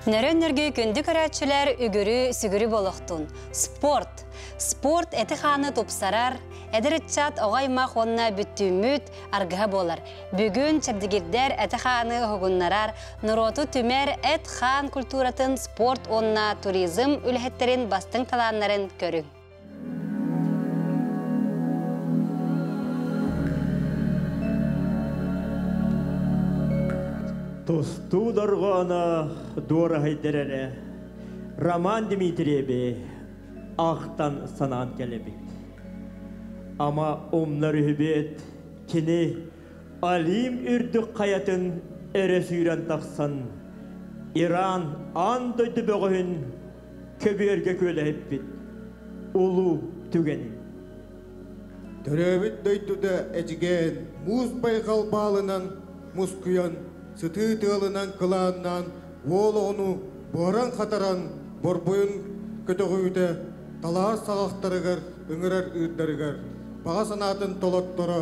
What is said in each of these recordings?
Нөрөн-нөргүй күндү көрөөччүлэр үгүрү сүгүрү болохтун. Спорт. Спорт эти-хааны тупсарар, эдэр ыччат оҕо аймах уонна бүттүүммүт аргыһа буолар. Бүгүн чэбдигирдэр эти-хааны уһугуннарар, норуоту түмэр эт-хаан культуратын спорт уонна туризм үлэһиттэрин бастыҥ талааннарын көрүҥ. Тустуу дорҕооно дуораһыйдар эрэ Роман Дмитриеви ахтан санаан кэлэбит. Ама умнар үһүбүт кини Алим үрдүк хайатын өрө сүүрэн тахсан Иран аан дойду бөҕөһүн көбүөргэ күөлэһиппит улуу түгэнин. Төрөөбүт дойдута Эдьигээн муус байҕал баалынан мускуйан, сытыы тыалынан кылааннаан, уол оҕону буһаран-хатаран, борбуйун көтөҕүүтэ талаһар саҕахтарыгар ыҥырар ыырдарыгар баҕа санаатын толотторо,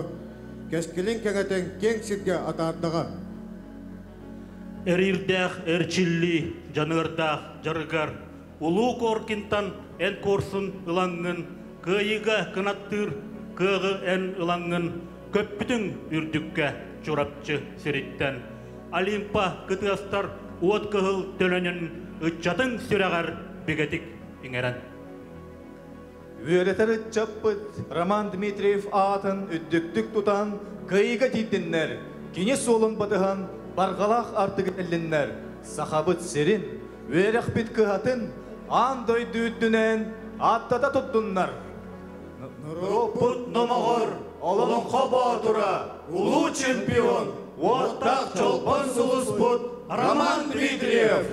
кэскилин кэҥэтэн киэҥ сиргэ атаардаҕа. Эриирдээх эрчиллии дьаныардаах дьарыгар Улуу Коркинтан эн куорсун ылаҥҥын, кыайыыга кынаттыыр кыаҕы эн ылаҥҥын, көппүтүҥ үрдүккэ Чурапчы сириттэн. Олимпа кытыастар уот кыһыл төлөнүн ыччатыҥ сүрэҕэр бигэтик иҥэрэн. Үөрэтэр ыччаппыт Роман Дмитриев аатын үрдүктүк тутан кыайыыга тиийдиннэр, кини суолун батыһан барҕалаах артыгы тэллиннэр, Сахабыт сирин, үөрэхпит кыһатын аан дойду үрдүнэн ааттата туттуннар. Норуоппут номоҕор Олоҥхо Боотура, улуу чемпион, уоттаах чолбон сулуспут Роман Дмитриев!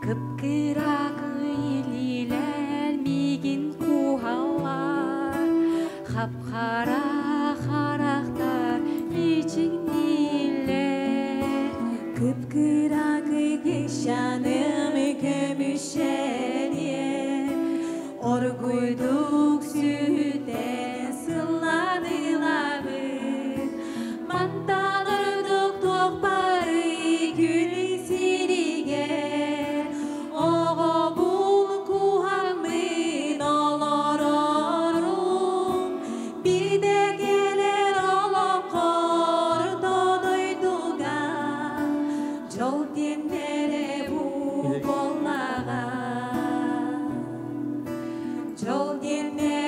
Кып-кыра илиилэр миигин кууһаллар, хап-хара харахтар мичиҥнииллэр. Кып-кыра кыйгыщаным көмүшэниэ, оргуйдук сүтэн сылланылабыт. Мантан ордук туох барый күн сиригэр, оҕобун куһаҥмын олорорум, биирдэ кэлэр олоҥхор дойдуга, дьол диэннэрэ бу буоллаҕа. Дьол диэннэрэ.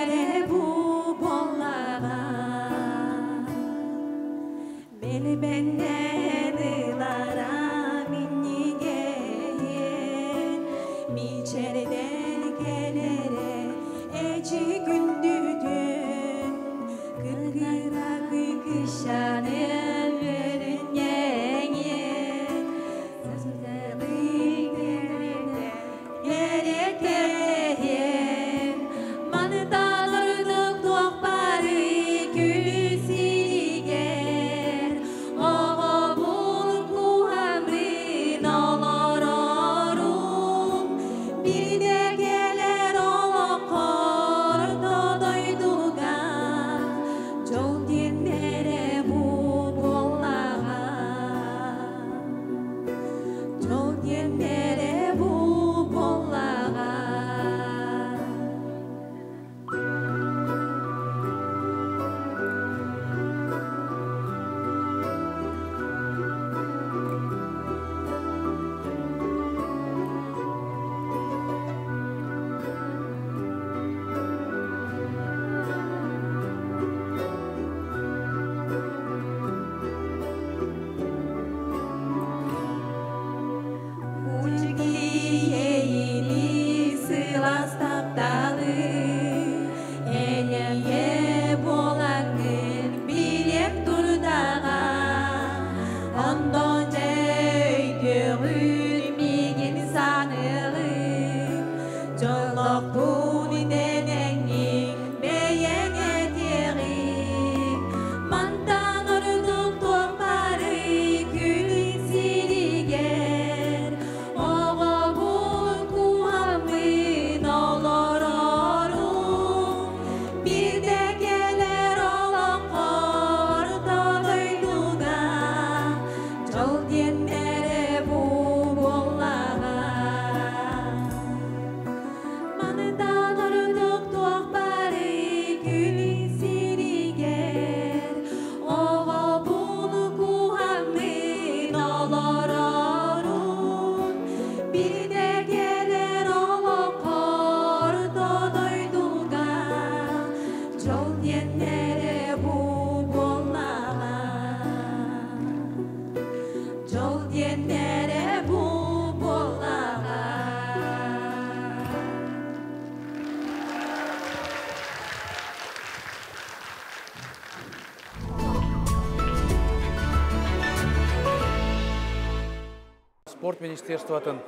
Спорт министерствотын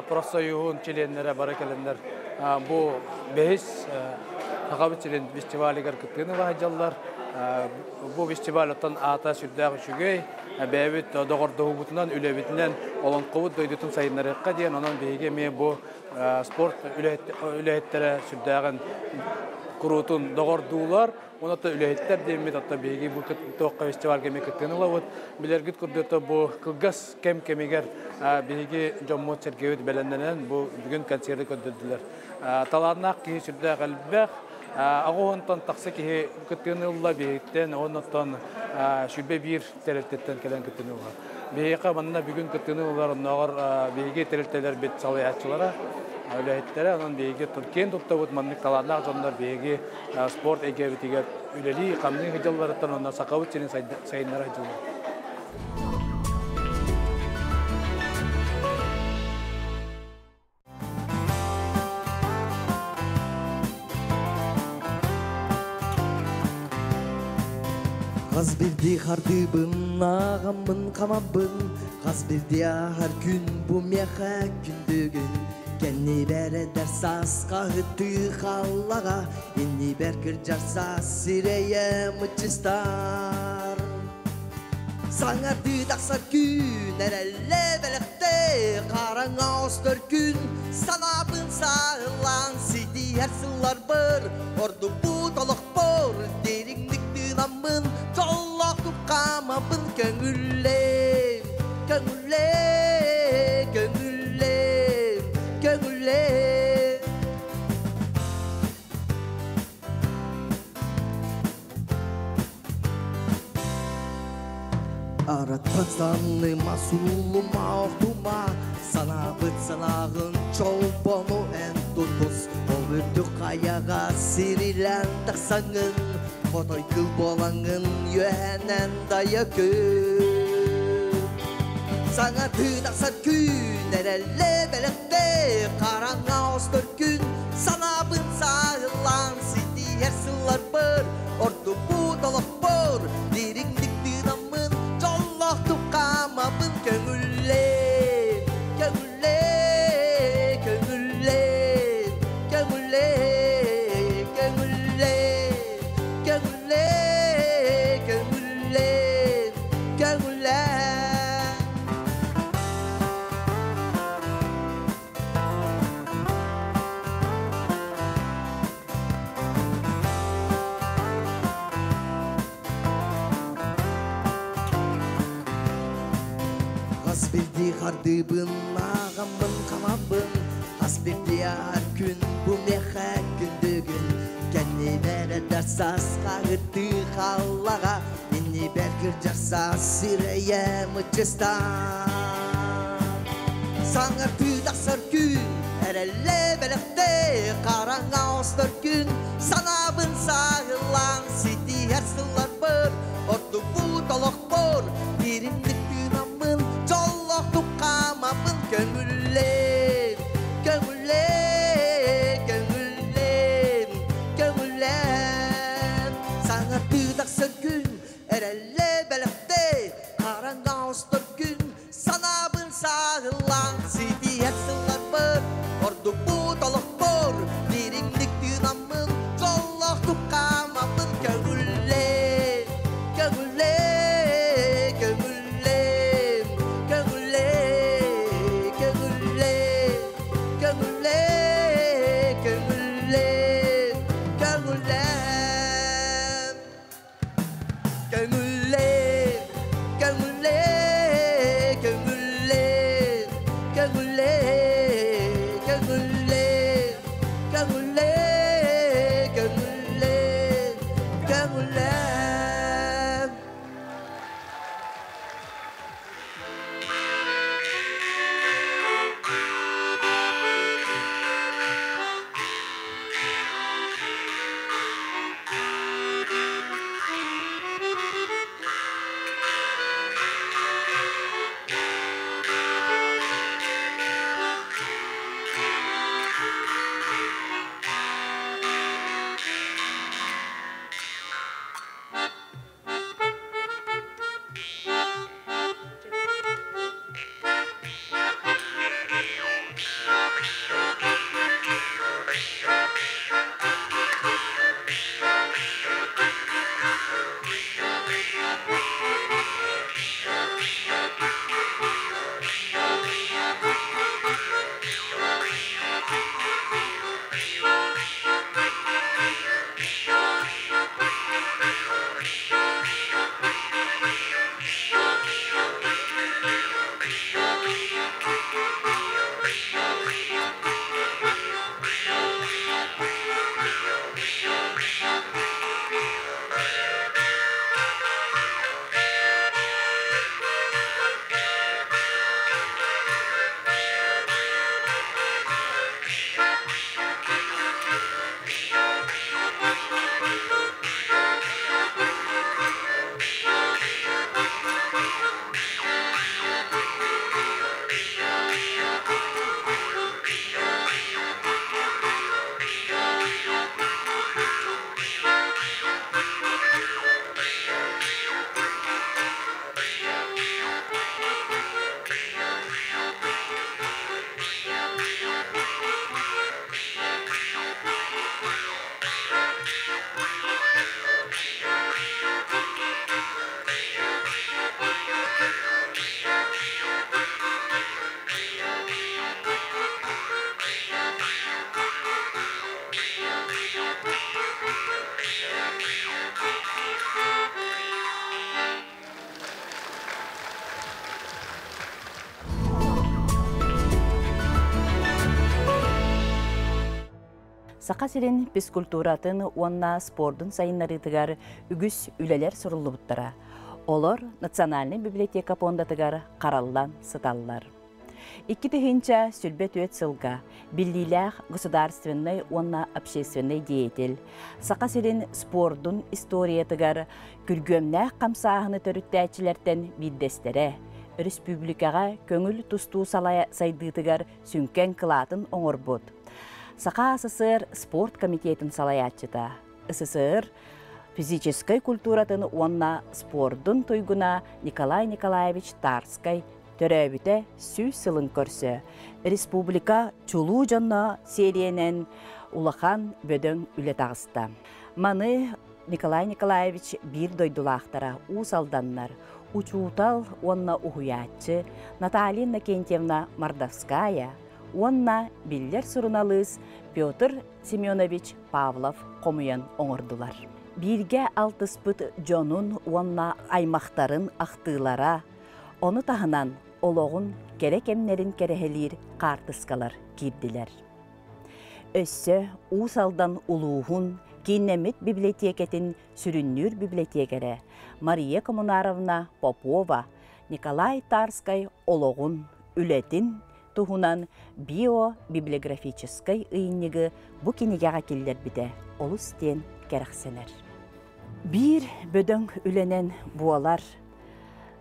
профсоюһун чилиэннэрэ бары кэлэннэр бу бэһис Сахабыт сирин фестивалыгар кыттыыны ыла сылдьаллар. Бу фестиваль оттон аата сүрдээх үчүгэй. Бэйэбит доҕордоһуубутунан, үлэбитинэн олоҥхобут дойдутун сайыннарыахха диэн, онон биһиги эмиэ бу спорт үлэһиттэрэ сүрдээҕин куруутун доҕордуулар. Онон үлэһиттэр диэммит, оттон биһиги бу туохха фестивальга эмиэ кыттыыны ылабыт. Билэргит курдук бу кылгас кэм кэмигэр биһиги дьоммут сэргэбит бэлэмнэнэн бу бүгүн концерты көрдөрдүлэр. Талааннаах киһи сүрдээх элбэх, аҕыс тахса киһи кыттыыны ылла биһиттэн, оннуттан 21 тэрилтэттэн кэлэн кыттыыны ылла. Биһиэхэ манна бүгүн кыттыыны ылар оннооҕор биһиги тэрилтэлэрбит салайааччылара, үлэһиттэрэ, онон биһиги киэн туттабыт маннык талааннаах дьоннор биһиги спорт эйгэбитигэр үлэлии, хамныы сылдьалларыттан онно Сахабыт сирин сайыннара сылдьаллар. Хас биирдии хардыыбын ааҕаммын хамабын, Хас биирдии ааһар күн бу миэхэ күндүгүн. Кэннибэр эдэр саас хаһытыы хааллаҕа, Иннибэр кырдьар саас сирэйэ мыччыстар. Саҥардыы тахсар күн эрэллэ бэлэхтээ, Хараҥа остор күн санаабын саалаан ситиһэр сылларбыр, Ордукпут олохпор дириҥник тыынаммын, Дьоллоохтук хаамабын көҥүллээн, көҥүллээн, көҥүллээн, көҥүллээн. Араттан санныма, суулума, охтума, Санаабыт санааҕын чолбону эн тутус. Ол үрдүк хайаҕа сирилээн тахсаҥҥын, Хотой кыл буолаҥҥын үөһэнэн дайа көр. Саҥардыы тахсар күн эрэллэ бэлэхтээ, Хараҥа остор күн санаабын сааһылаан ситиһэр сылларбыр, Ордукпут олохпор дириҥник тыынаммын, Дьоллоохтук хаамабын көҥүллээн, көҥүллээн, көҥүллээн, көҥүллээн, көҥүллээн, көҥүллээн, көҥүллээн, көҥүллээн. Хас биирдии хардыыбын ааҕаммын хамабын, Хас биирдии ааһар күн бу миэхэ күндүгүн. Кэннибэр эдэр саас хаһытыы хааллаҕа, Иннибэр кырдьар саас сирэйэ мыччыстар. Саҥардыы тахсар күн эрэллэ бэлэхтээ, Хараҥа остор күн санаабын сааһылаан ситиһэр сылларбыр, Ордукпут олохпор дириҥник тыынаммын, Дьоллоохтук хаамабын көҥүллээн, көҥүллээн, көҥүллээн, көҥүллээн. Саҥардыы тахсар күн эрэллэ бэлэхтээ, Хараҥа остор күн санаабын сааһылаан ситиһэр сылларбыр, Ордукпут олохпор дириҥник тыынаммын, Дьоллоохтук хаамабын. Саха сирин физкультуратын уонна спордун сайыннарыытыгар үгүс үлэлэр суруллубуттара. Олор Национальнай библиотека пуондатыгар хараллан сыталлар. 2024 сылга биллиилээх государственнай уонна общественнай деятель, Саха сирин спордун историятыгар күргүөмнээх хамсааһыны төрүттээччилэртэн биирдэстэрэ, өрөспүүбүлүкэҕэ көҥүл тустуу сайдыытыгар сүҥкэн кылаатын оҥорбут Саха СССР спорт комитетын салайааччыта, СССР физическэй культуратын уонна спордун туйгуна Николай Николаевич Тарскай төрөөбүтэ 100 сылын көрсө республика чулуу дьонно сиэриэнэн улахан бөдөҥ үлэ таҕыста. Маны Николай Николаевич биир дойдулаахтара Уус Алданнар, учуутал уонна уһуйааччы Наталья Иннокентьевна Мордовская уонна биллэр суруналыыс Петр Семенович Павлов хомуйан оҥордулар. Бииргэ алтыспыт дьонун уонна аймахтарын ахтыылара, ону таһынан олоҕун кэрэ кэмнэрин кэрэһэлиир хаартыскалар киирдилэр. Өссө Уус Алдан улууһун кииннэммит библиотекатын сүрүннүүр библиотекэрэ Мария Коммунаровна Попова Николай Тарскай олоҕун, үлэтин туһунан био-библиографическай ыйынньыгы бу кинигэҕэ киллэрбитэ олус диэн кэрэхсэнэр. Биир бөдөҥ үлэнэн буолар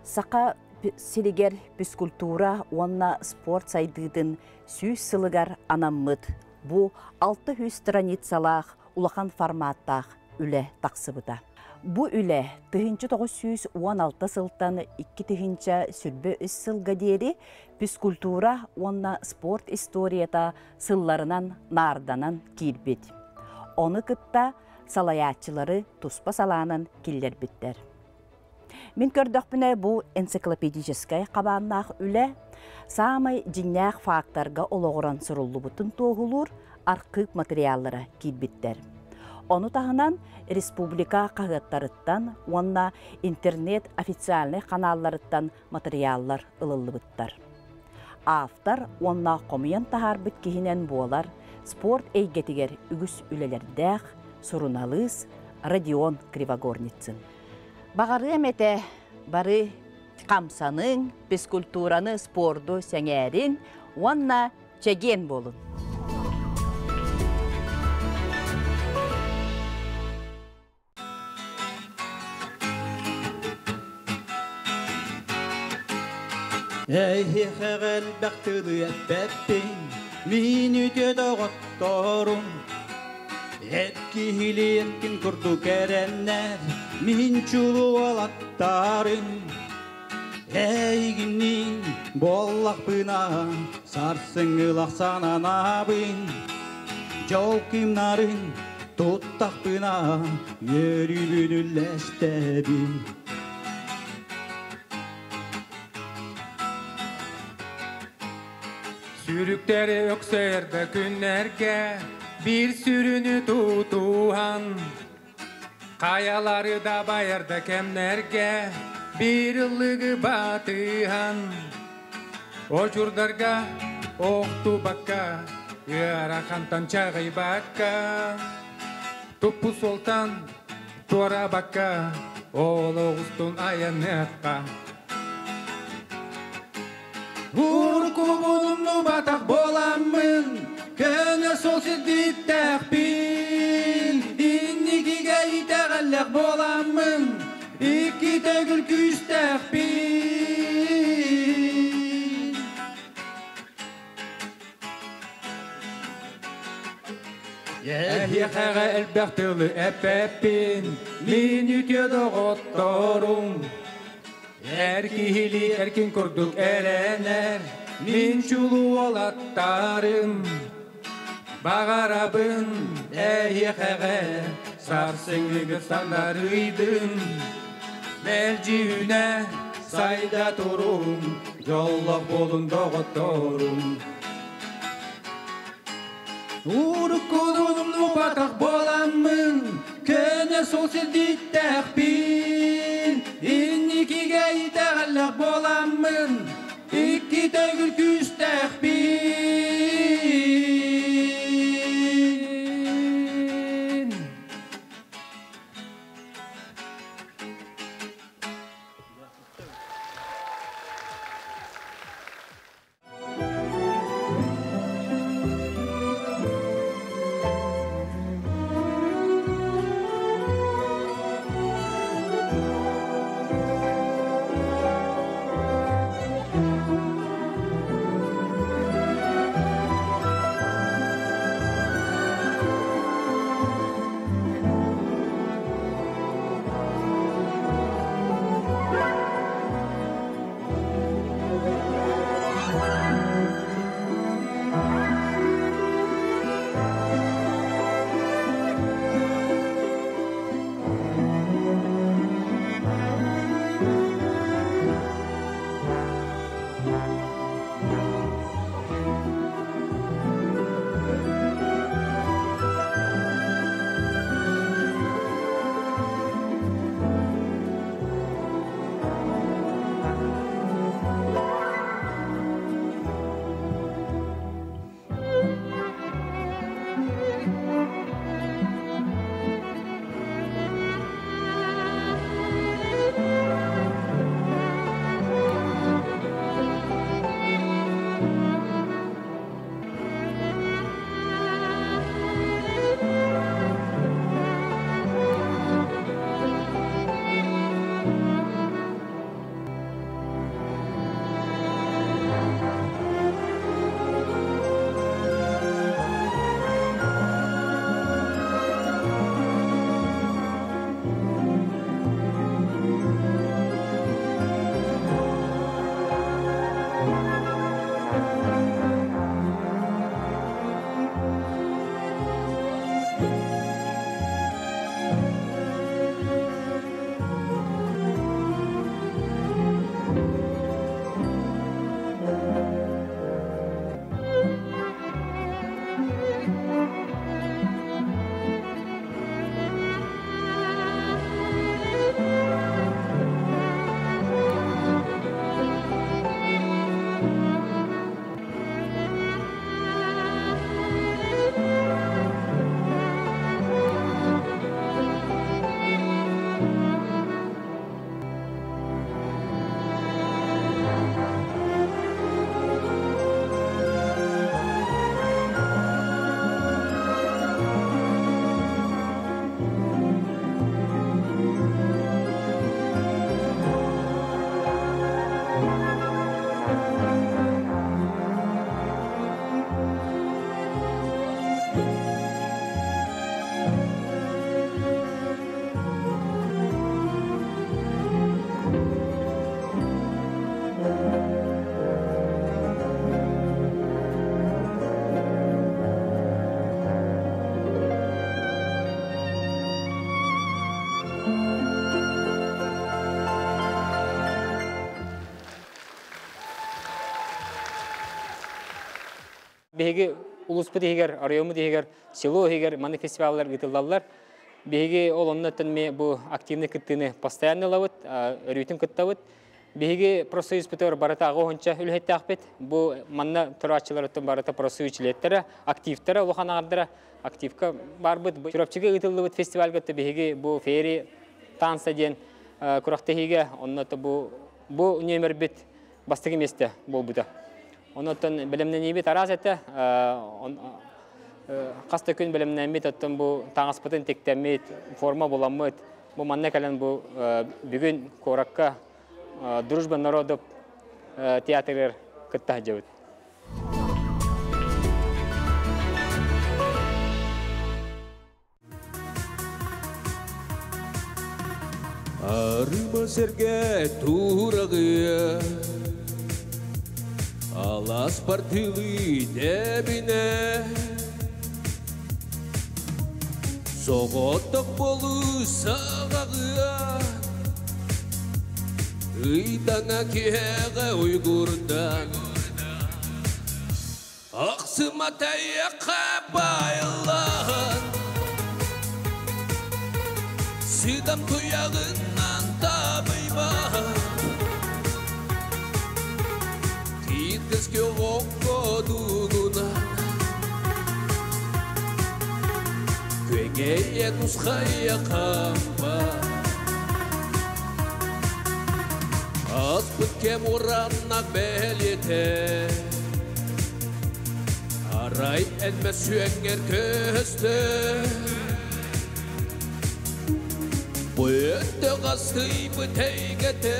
Саха сиригэр физкультура уонна спорт сайдыытын 100 сылыгар анаммыт бу 600 страницалаах улахан форматтаах үлэ тахсыбыта. Бу үлэ 1916 сылтан 2023 сылга диэри физкультура уонна спорт историята сылларынан наарданан киирбит. Ону кытта салайааччылары туспа салаанан киллэрбиттэр. Мин көрдөхпүнэ бу энциклопедическай хабааннаах үлэ саамай дьиҥнээх факторга олоҕуран суруллубутун туоһулуур архыып материаллара киирбиттэр. Ону таһынан республика хаһыаттарыттан уонна интернет официальнай ханаалларыттан матырыйааллар ылыллыбыттар. Автор уонна хомуйан таһаарбыт киһинэн буолар спорт эйгэтигэр үгүс үлэлэрдээх суруналыыс Родион Кривогорницын. Баҕарыам этэ бары хамсаныҥ, физкультураны, спорду сэҥээрин уонна чэгиэн буолун. Эйиэхэ элбэх тылы эппэппин, мин үтүө доҕотторум. Эт киһили эркин курдук эрэннэр, мин чулуу уолаттарым. Эйигинниин буоллахпына, сарсыҥҥылах сананабын. Дьол кимнарын туттахпына, үөрүүбүн үллэстэбин. Сүрүктэри өксөйөрдө күннэргэ биир сүрүнү тутуһан, хайалары да байарда кэмнэргэ биир ыллыгы батыһан, очурдарга охтубакка, ыарахантан чаҕыйбакка, туппу суолтан туорабакка, олоҕустун айаныахха. Уруккубун умнубатах буоламмын, көнө суол сирдиттээхпин, инникигэ итэҕэллэх буоламмын, икки төгүл күүстээхпин. Эһиэхэҕэ элбэх тылы эппэппин, мин үтүө доҕотторум. Эр киһилии эркин курдук эрэнэр, мин чулуу уолаттарым. Баҕарабын эһиэхэҕэ сарсыҥҥыгыт санарыйдын. Мэлдьи үүнэ сайда туруҥ, дьоллоох буолун доҕотторум. Уруккунун умнубатах буоламмын, көнө суол сирдиттээхпин, инникигэ итэҕэллэх буоламмын, икки төгүл күүстээхпин. Биһиги улууспут иһигэр, оройуоммут иһигэр, село иһигэр маннык фестиваллар ыытыллаллар. Биһиги ол оннуттан эмиэ бу активный кыттыыны постоянно ылабыт, өрүүтүн кыттабыт. Биһиги профсоюзпутугар барыта аҕа уонча үлэһиттээхпит. Бу манна турааччыларыттан барыта профсоюз чилиэттэрэ, активтара, улахан аҕардара активка барбыт. Чурапчыга ыытыллыбыт фестивальга биһиги бу фейри танца диэн күрэхтэһиигэ онно бу бу нүөмэрбит бастакы миэстэ буолбута. Онон бэлэмнэниибит араас этэ. Хас да күн бэлэмнэммит, оттон бу таҥаспытын тиктэммит, форма буламмыт. Бу манна кэлэн бу бүгүн куоракка Дружба народов театрыгар кытта сылдьабыт. Арыма сэргэ туурагыа Алас партылы дебине Соҕотох болу саҕаҕыа Ыйдаҥа киһэҕэ уйгурдан Ахсыма тайахха байыллаһан Сыдам туйаҕынан табыйбаһан Кииргэске окко дугунан Күөгэйэ нусхайа хампа Аспыт кэм ураннах бэлиэтэ Арай элмэ сүөҥҥэр көстө Бөттө хастыйбыт эйгэтэ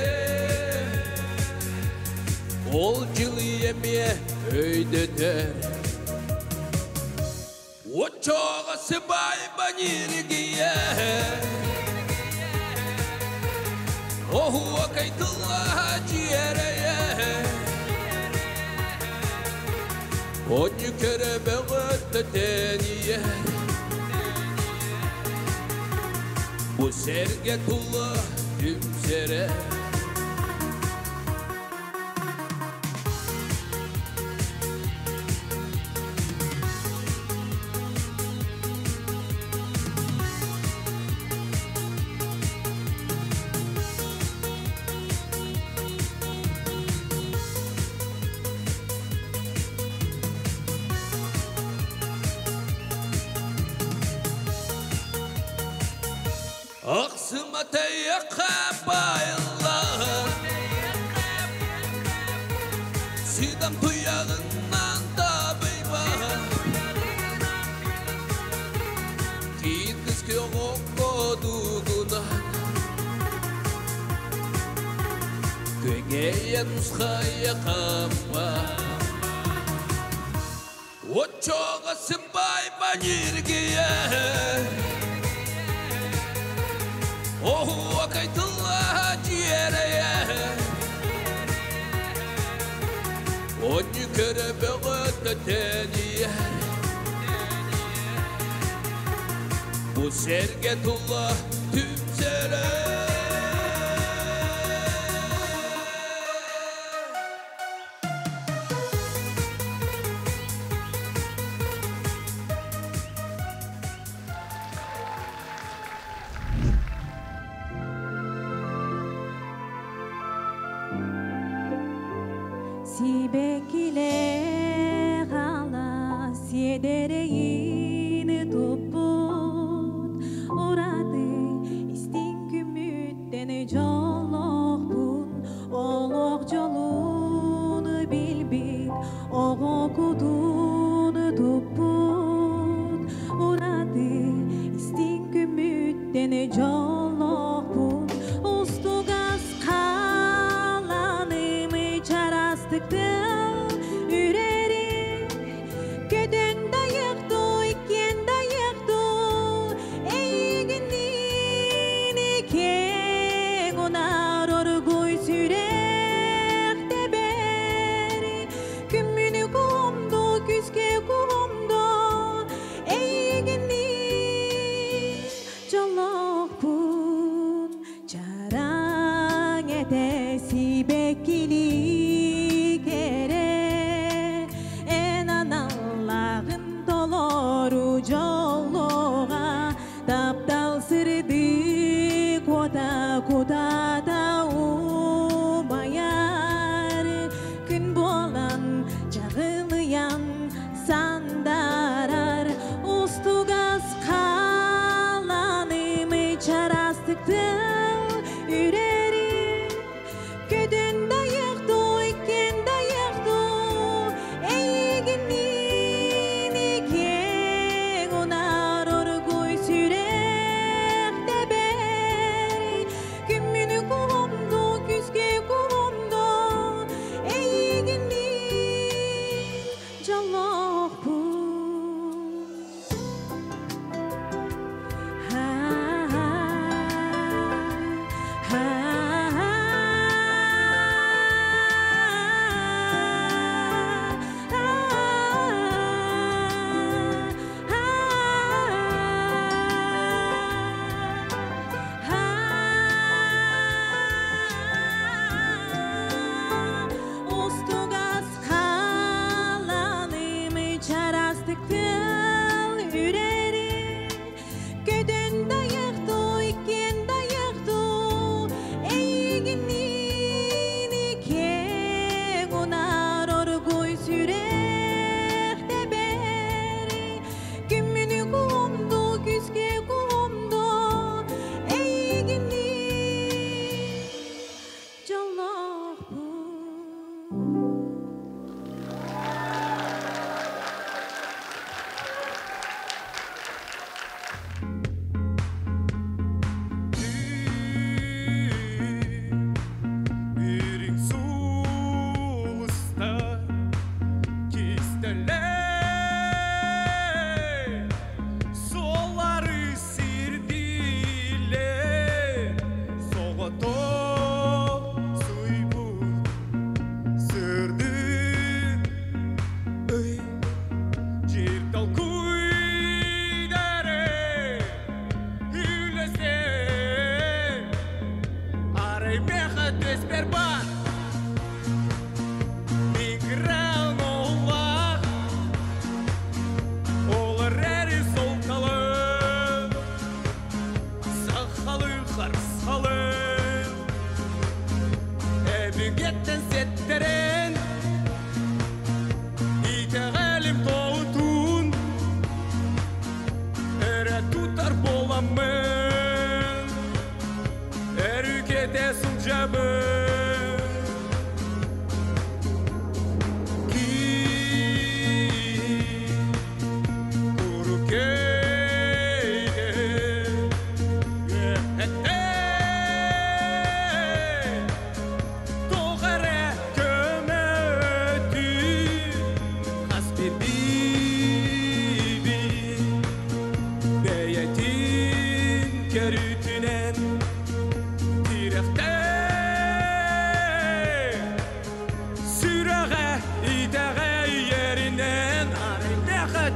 Ол дьылы эмиэ өйдөтөр Оччоҕо сыбайба ньиргийэ Оһуокай тыллаһа дьиэрэйэ Онньу көрө бөҕөттө тэнийэр Бу сэргэ тула түмсэрэ Ахсыма тайахха байыллаһан Сыдам туйаҕынан табыйбаһан Кииргис окко дугунан Күөгэйэ нусхайа хампа Оччоҕо сыбайба ньиргийэ Оһуокай тыллаһа дьиэрэйэ Онньу Көрө бөҕөтө тэнийэр Бу сэргэ тула түмсэрэ. Сибэккилэр ала сиэдэрэйин туппут, ураты истиҥ күммүттэн дьоллоохпун, олох дьолун билбит, оҕо кутун туппут, ураты истиҥ күммүттэн дьоллоохпун, устугас халаным чарастык тыл үрери, көтөн дайыкту, иккиэн дайыкту, эйигинниин киэҥ унаар оргуй сүрэх тэбэр, күммүнү кумду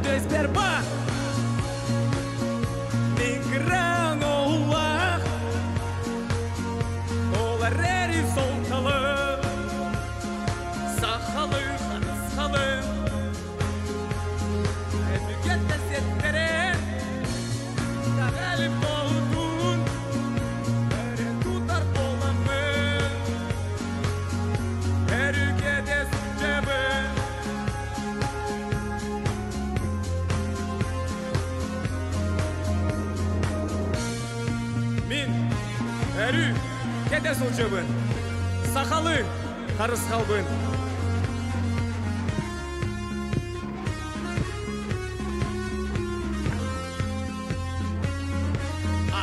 Төспер бар. Мигран олақ, Олар әри солталы, Сақалы, қарысқалы, Әбігетті сеттерен, Тағалып болдun, Әрі тұтар боламын, Әрі сылжабын. Мин әрі кете сылжабын, Сақалы қарысқалбын.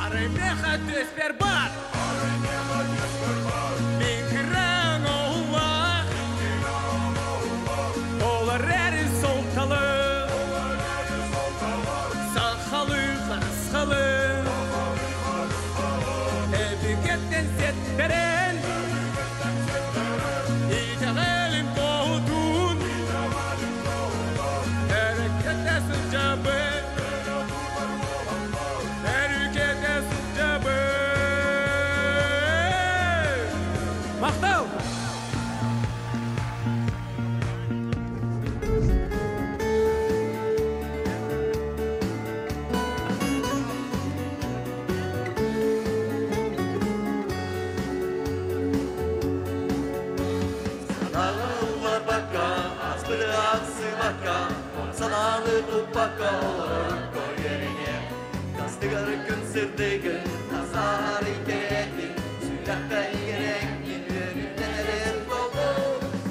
Арымеха төспер бар. Мин олақ, Олар әрі солталы, Сақалы қарысқалы, Әбігеттен сеттерен, Итағалым тоғытун, Әрекетте сылжабын, Әрекетте сылжабын. Мақтау! Санағылар бакка, аспылы ақсы бакка, Сананы тупакка олар көргене. Тастыгар күн сырдыгы, тазар икеретін, Сүрәкті игереңін өрүннерін болу.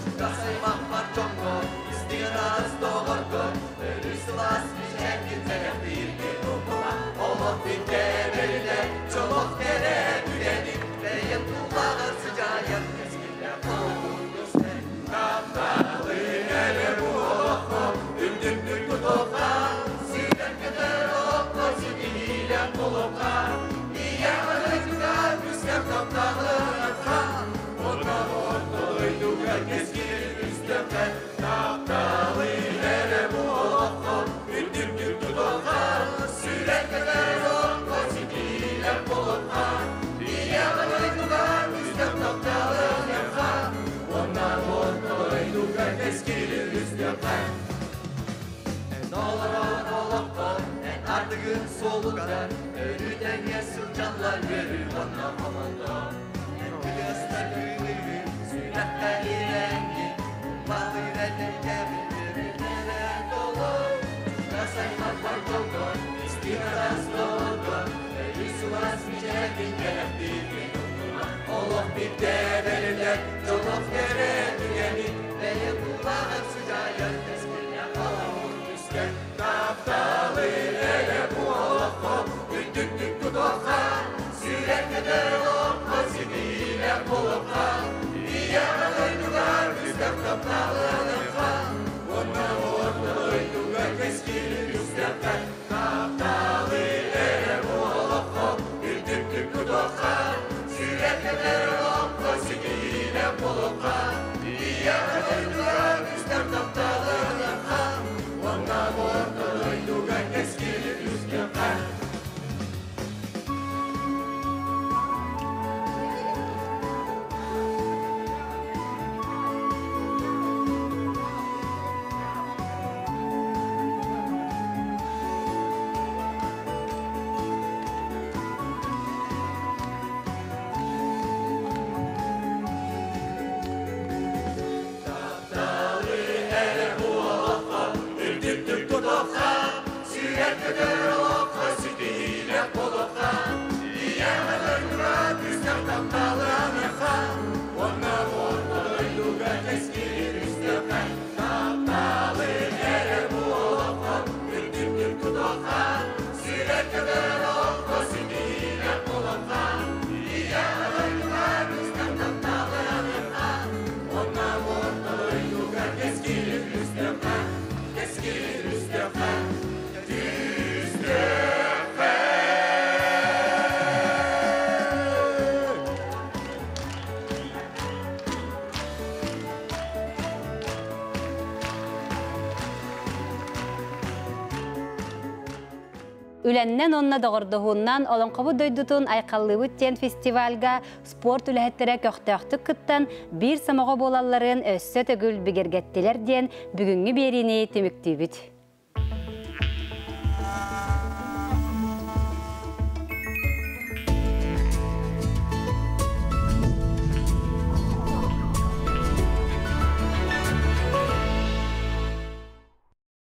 Чугасаймақ бар чоңго, истигер аз доғорго, Өрі сылас мичекин зәрәқтирген умума. Олох битте беліне, чолох тере түгені, Бәйін тулағыр сыжайын, кескілі қолын көсте. Тапталы әлі bu олохо, үндүктүк тутоха, Сүйден көтөр олохо, сүйділі болоха. Ия күскәп тапталыха, Онна ортолойдуга кескил үстөккә. Тапталы әлі bu олохо, үндүктүк тутоха, Сүйден көтөр олохо, сүйділі болоха. Ия күскәп тапталыха, Онна ортолойдуга кескил үстөккә. Эн олорон олохко, эн ардыгын солугар, Өрүтеңе сылжаллар өрү онна комолдо. Эн кыгыстар күлүгү, сүрәккә иреңги, Балы рәтәйкәбі өрүнәре толу. Жасаймак бар толго, истигар толго, Өрү сулас мичекин керектирген уктума. Олох битте белилер, жолох кере түгени, Бәйе тулағыр сыжайын, кескиле қалауын түскен. Тапталы әлі bu олохко, үндүктүк тутоха, Сүрәк көтөр олохко, сидиле болоха. Ия ойдугар күстәп тапталыныха, Онна ортолойдугар кескил үстәпкә. Тапталы әлі bu олохко, үндүктүк тутоха, Сүрәк көтөр олохко, сидиле болоха. Ия ойдугар күстәп тапталыныха, Онна ортолойдугар кескил үстәпкә. Үндүктүк тутоха, Сүрәк көтөр олохо, сүйділе болоха. Ия ойдуга күстәп тапталыныха, Онна ортолойдуга кескил үстәпкә. Тапталы әлі bu олохо, үндүктүк тутоха, Сүрәк көтөр олохо, сүйділе болоха. Ия ойдуга күстәп тапталыныха, Онна ортолойдуга кескил үстәпкә. Кескил үстәпкә. Үстәпкә. Үлэннэн онна доҕордоһууннан Олоҥхобут дойдутун айхаллыыбыт диэн фестивальга спорт үлэһиттэрэ көхтөөхтүк кыттан биир сомоҕо буолалларын өссө төгүл бигэргэттилэр диэн бүгүҥҥү биэриини түмүктүүбүт.